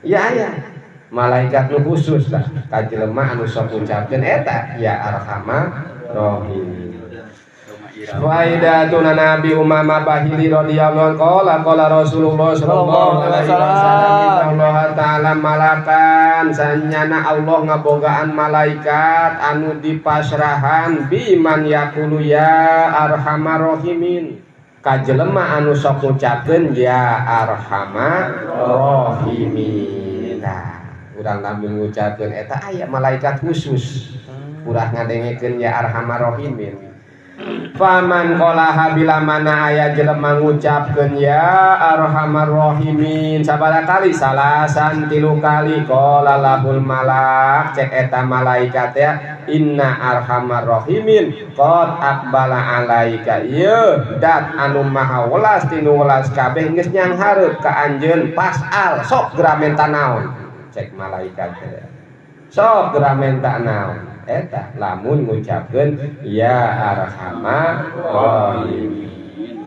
Ya aya malaikat nu khusus lah ka jelema anu sok ngucapkeun eta ya arhamar rahimin. Faidatun Nabi Umamah Bahili radhiyallahu anhu qala qala Rasulullah sallallahu alaihi wasallam Allah taala malakan sanyana Allah ngabogaan malaikat anu dipasrahan biman yaqulu ya arhamar rahimin ka jelema anu sok ngucapkeun ya arhamar rahimin. Nah, urang lamun ngucapkeun eta aya malaikat khusus urang ngadengekeun ya arhamar rahimin. Faman qalaha bila mana aya jelema ngucapkeun ya arhamar rahimin sabaraha kali salasan 3 kali qala lahul malak cek eta malaikat ya inna arhamar rahimin qad aqbala alaika ieu dat anu maha welas tinu welas kabeh geus nyanghareup ka anjeun pasal sok geura menta naon cek malaikat teh sok geura menta naon eta lamun ngucapkeun ya arhamar rahimin.